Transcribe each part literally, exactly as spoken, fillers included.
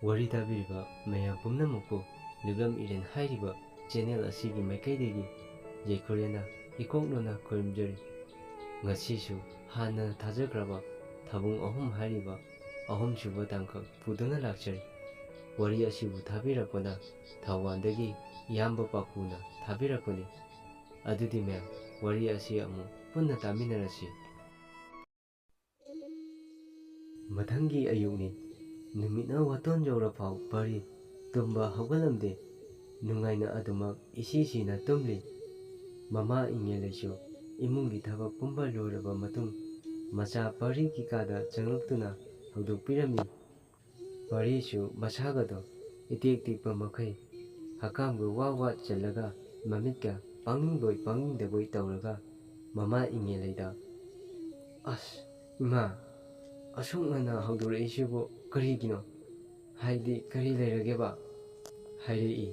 ꯋꯥꯔꯤ ꯇꯥꯕꯤꯔꯤꯕ ꯃꯌꯥꯝ ꯄꯨꯝꯅꯃꯛꯄꯨ ꯂꯤꯛꯂꯝ ꯏꯔꯦꯟ ꯍꯥꯏꯔꯤꯕ ꯆꯦꯅꯦꯜ ꯑꯁꯤꯒꯤ ꯃꯥꯏꯀꯩꯗꯒꯤ ꯌꯥꯏꯐꯔꯦꯅ ꯏꯀꯣꯛꯅꯅ ꯈꯨꯔꯨꯝꯖꯔꯤ꯫ ꯉꯁꯤꯁꯨ ꯍꯥꯟꯅ ꯊꯥꯖꯈ꯭ꯔꯕ ꯊꯕꯨꯡ ꯑꯍꯨꯝ ꯍꯥꯏꯔꯤꯕ ꯑꯍꯨꯝꯁꯨꯕ ꯇꯥꯡꯀꯛ ꯄꯨꯗꯨꯅ ꯂꯥꯛꯆꯔꯤ꯫ ꯋꯥꯔꯤ ꯑꯁꯤꯕꯨ ꯊꯥꯕꯤꯔꯛꯄꯅ ꯊꯧꯕꯥꯜꯗꯒꯤ ꯏꯌꯥꯝꯕ ꯄꯥꯀꯨꯅ ꯊꯥꯕꯤꯔꯛꯄꯅꯤ꯫ ꯑꯗꯨꯗꯤ ꯃꯌꯥꯝ, ꯋꯥꯔꯤ ꯑꯁꯤ ꯑꯃꯨꯛ ꯄꯨꯟꯅ ꯇꯥꯃꯤꯟꯅꯔꯁꯤ꯫ ꯃꯊꯪꯒꯤ ꯑꯌꯨꯛꯅꯤ꯫ ꯅꯨꯃꯤꯠꯅ ꯋꯥꯇꯣꯟ ꯌꯧꯔꯐꯥꯎ ꯄꯔꯤ ꯇꯨꯝꯕ ꯍꯧꯒꯠꯂꯝꯗꯦ꯫ ꯅꯨꯡꯉꯥꯏꯅ ꯑꯗꯨꯃꯛ ꯏꯁꯤ ꯁꯤꯅ ꯇꯨꯝꯂꯤ꯫ ꯃꯃꯥ ꯏꯉꯦꯜ ꯂꯩꯁꯨ ꯏꯃꯨꯡꯒꯤ ꯊꯕꯛ ꯄꯨꯝꯕ ꯂꯣꯏꯔꯕ ꯃꯇꯨꯡ ꯃꯆꯥ ꯄꯔꯤꯒꯤ ꯀꯥꯗ ꯆꯪꯂꯛꯇꯨꯅ ꯍꯧꯗꯣꯛꯄꯤꯔꯝꯃꯤ꯫ ꯄꯔꯤꯁꯨ ꯃꯁꯥꯒꯗꯣ ꯏꯇꯦꯛ ꯇꯦꯛꯄ ꯃꯈꯩ ꯍꯛꯀꯥꯝꯒ ꯋꯥ ꯋꯥ ꯆꯜꯂꯒ ꯃꯃꯤꯠꯀ ꯄꯥꯡꯅꯤꯡꯕꯣꯏ ꯄꯥꯡꯅꯤꯡꯗꯕꯣꯏ ꯇꯧꯔꯒ ꯃꯃꯥ ꯏꯉꯦꯜ ꯂꯩꯗ, "ꯑꯁ, ꯏꯃꯥ, ꯑꯁꯨꯛ ꯉꯟꯅ ꯍꯧꯗꯣꯔꯛꯏꯁꯤꯕꯨ ꯀꯔꯤꯒꯤꯅꯣ? ꯍꯥꯏꯗꯤ ꯀꯔꯤ ꯂꯩꯔꯒꯦꯕ?" ꯍꯥꯏꯔꯛꯏ꯫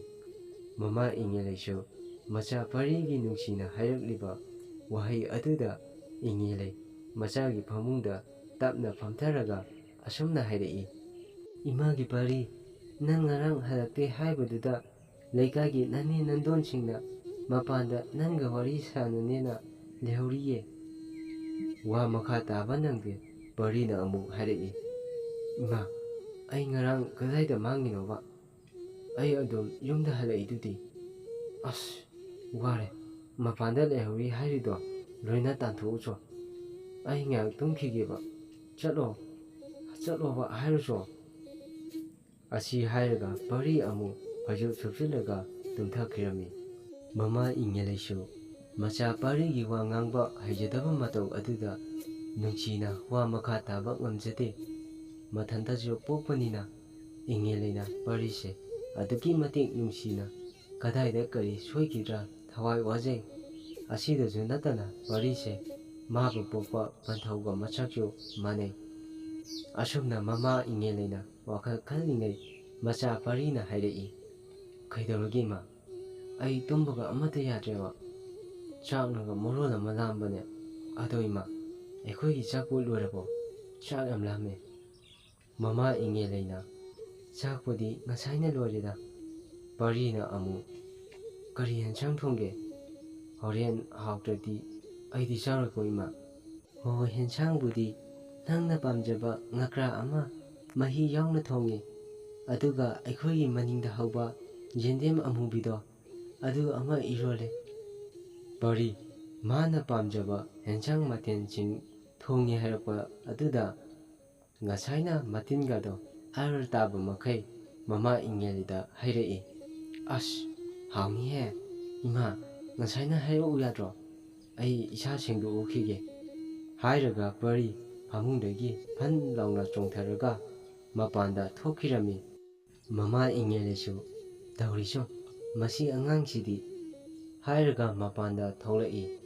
ꯃꯃꯥ ꯏꯉꯦꯜ ꯂꯩꯁꯨ ꯃꯆꯥ ꯄꯔꯤꯒꯤ ꯅꯨꯡꯁꯤꯅ ꯍꯥꯏꯔꯛꯂꯤꯕ ꯋꯥꯍꯩ ꯑꯗꯨꯗ ꯏꯉꯦꯜ ꯂꯩ ꯃꯆꯥꯒꯤ ꯐꯃꯨꯡꯗ ꯇꯞꯅ ꯐꯝꯊꯔꯒ ꯑꯁꯨꯝꯅ ꯍꯥꯏꯔꯛꯏ, "ꯏꯃꯥꯒꯤ ꯄꯥꯔꯤ, ꯅꯪ ꯉꯔꯥꯡ ꯍꯜꯂꯛꯇꯦ ꯍꯥꯏꯕꯗꯨꯗ ꯂꯩꯀꯥꯏꯒꯤ ꯅꯅꯦ ꯅꯟꯗꯣꯟꯁꯤꯡꯅ ꯃꯄꯥꯟꯗ ꯅꯪꯒ ꯋꯥꯔꯤ ꯁꯥꯟꯅꯅꯦꯅ ꯂꯩꯍꯧꯔꯤꯌꯦ꯫" ꯋꯥ ꯃꯈꯥ ꯇꯥꯕ ꯅꯪꯗꯦ꯫ ꯄꯥꯔꯤꯅ ꯑꯃꯨꯛ ꯍꯥꯏꯔꯛꯏ, "ꯏꯃꯥ, ꯑꯩ ꯉꯔꯥꯡ ꯀꯗꯥꯏꯗ ꯃꯥꯡꯉꯤꯅꯣꯕ? ꯑꯩ ꯑꯗꯨꯝ ꯌꯨꯝꯗ ꯍꯜꯂꯛꯏꯗꯨꯗꯤ꯫" "ꯑꯁ, ꯋꯥꯔꯦ꯫ ꯃꯄꯥꯟꯗ ꯂꯩꯍꯧꯔꯤ ꯍꯥꯏꯔꯤꯗꯣ ꯂꯣꯏꯅ ꯇꯥꯟꯊꯣꯛꯎꯆꯣ꯫ ꯑꯩ ꯉꯥꯏꯍꯥꯛ ꯇꯨꯝꯈꯤꯒꯦꯕ꯫ ꯆꯠꯂꯣ, ꯆꯠꯂꯣꯕ ꯍꯥꯏꯔꯨꯆꯣ꯫" ꯑꯁꯤ ꯍꯥꯏꯔꯒ ꯄꯥꯔꯤ ꯑꯃꯨꯛ ꯐꯩꯖꯨꯞ ꯁꯨꯞꯆꯤꯜꯂꯒ ꯇꯨꯝꯊꯈꯤꯔꯝꯃꯤ꯫ ꯃꯃꯥ ꯏꯉꯦꯜ ꯂꯩꯁꯨ ꯃꯆꯥ ꯄꯥꯔꯤꯒꯤ ꯋꯥ ꯉꯥꯡꯕ ꯍꯩꯖꯗꯕ ꯃꯇꯧ ꯑꯗꯨꯗ ꯅꯨꯡꯁꯤꯅ ꯋꯥ ꯃꯈꯥ ꯇꯥꯕ ꯉꯝꯖꯗꯦ꯫ ꯃꯊꯟꯇꯁꯨ ꯄꯣꯛꯄꯅꯤꯅ ꯏꯉꯦꯜ ꯂꯩꯅ ꯄꯥꯔꯤꯁꯦ ꯑꯗꯨꯛꯀꯤ ꯃꯇꯤꯛ ꯅꯨꯡꯁꯤꯅ ꯀꯗꯥꯏꯗ ꯀꯔꯤ ꯁꯣꯏꯈꯤꯗ꯭ꯔꯥ ꯊꯋꯥꯏ ꯋꯥꯖꯩ꯫ ꯑꯁꯤꯗꯁꯨ ꯅꯠꯇꯅ ꯄꯥꯔꯤꯁꯦ ꯃꯥꯕꯨ ꯄꯣꯛꯄ ꯄꯟꯊꯧꯒ ꯃꯁꯛꯁꯨ ꯃꯥꯟꯅꯩ꯫ ꯑꯁꯨꯝꯅ ꯃꯃꯥ ꯏꯉꯦꯜ ꯂꯩꯅ ꯋꯥꯈꯜ ꯈꯜꯂꯤꯉꯩ ꯃꯆꯥ ꯄꯥꯔꯤꯅ ꯍꯥꯏꯔꯛꯏ, "ꯀꯩꯗꯧꯔꯒꯦ ꯏꯃꯥ? ꯑꯩ ꯇꯨꯝꯕꯒ ꯑꯃꯠꯇ ꯌꯥꯗ꯭ꯔꯦꯕ꯫ ꯆꯥꯛꯅꯒ ꯃꯔꯣꯜ ꯑꯃ ꯂꯥꯝꯕꯅꯦ꯫ ꯑꯗꯣ ꯏꯃꯥ, ꯑꯩꯈꯣꯏꯒꯤ ꯆꯥꯛꯄꯨ ꯂꯣꯏꯔꯕꯣ? ꯆꯥꯛ ꯌꯥꯝ ꯂꯥꯝꯃꯦ꯫" ꯃꯃꯥ ꯏꯉꯦꯜ ꯂꯩꯅ "ꯆꯥꯛꯄꯨꯗꯤ ꯉꯁꯥꯏꯅ ꯂꯣꯏꯔꯦꯗ꯫" ꯄꯔꯤꯅ ꯑꯃꯨꯛ, "ꯀꯔꯤ ꯌꯦꯟꯁꯥꯡ ꯊꯣꯡꯒꯦ? ꯍꯣꯔꯦꯟ ꯍꯥꯎꯇ꯭ꯔꯗꯤ ꯑꯩꯗꯤ ꯆꯥꯔꯣꯏꯀꯣ, ꯏꯃꯥ꯫" "ꯍꯣ, ꯌꯦꯟꯁꯥꯡꯕꯨꯗꯤ ꯅꯪꯅ ꯄꯥꯝꯖꯕ ꯉꯀ꯭ꯔꯥ ꯑꯃ ꯃꯍꯤ ꯌꯥꯎꯅ ꯊꯣꯡꯉꯦ, ꯑꯗꯨꯒ ꯑꯩꯈꯣꯏꯒꯤ ꯃꯅꯤꯡꯗ ꯍꯧꯕ ꯌꯦꯟꯗꯦꯝ ꯑꯃꯨꯕꯤꯗꯣ, ꯑꯗꯨ ꯑꯃ ꯏꯔꯣꯜꯂꯦ꯫" ꯄꯔꯤ, ꯃꯥꯅ ꯄꯥꯝꯖꯕ ꯌꯦꯟꯁꯥꯡ ꯃꯊꯦꯜꯁꯤꯡ ꯊꯣꯡꯉꯦ ꯍꯥꯏꯔꯛꯄ ꯑꯗꯨꯗ ꯉꯁꯥꯏꯅ ꯃꯇꯤꯟꯒꯗꯣ ꯑꯔ ꯇꯥꯕ ꯃꯈꯩ ꯃꯃꯥ ꯏꯪꯉꯦꯜꯗ ꯍꯩꯔꯛꯏ꯫ "ꯑꯁ, ꯍꯥꯎꯅꯤꯍꯦ꯫ ꯏꯃꯥ, ꯉꯁꯥꯏꯅ ꯍꯥꯏꯔꯛꯎ ꯌꯥꯗ꯭ꯔꯣ? ꯑꯩ ꯏꯁꯥ ꯁꯦꯡꯗꯣꯛꯎꯈꯤꯒꯦ꯫" ꯍꯥꯏꯔꯒ ꯄꯔꯤ ꯐꯃꯨꯡꯗꯒꯤ ꯐꯟ ꯂꯥꯎꯅ ꯆꯣꯡꯊꯔꯒ ꯃꯄꯥꯟꯗ ꯊꯣꯛꯈꯤꯔꯝꯃꯤ꯫ ꯃꯃꯥ ꯏꯪꯉꯦꯜꯅꯁꯨ, "ꯇꯧꯔꯤꯁꯨ, ꯃꯁꯤ ꯑꯉꯥꯡꯁꯤꯗꯤ" ꯍꯥꯏꯔꯒ ꯃꯄꯥꯟꯗ ꯊꯣꯛꯂꯛꯏ꯫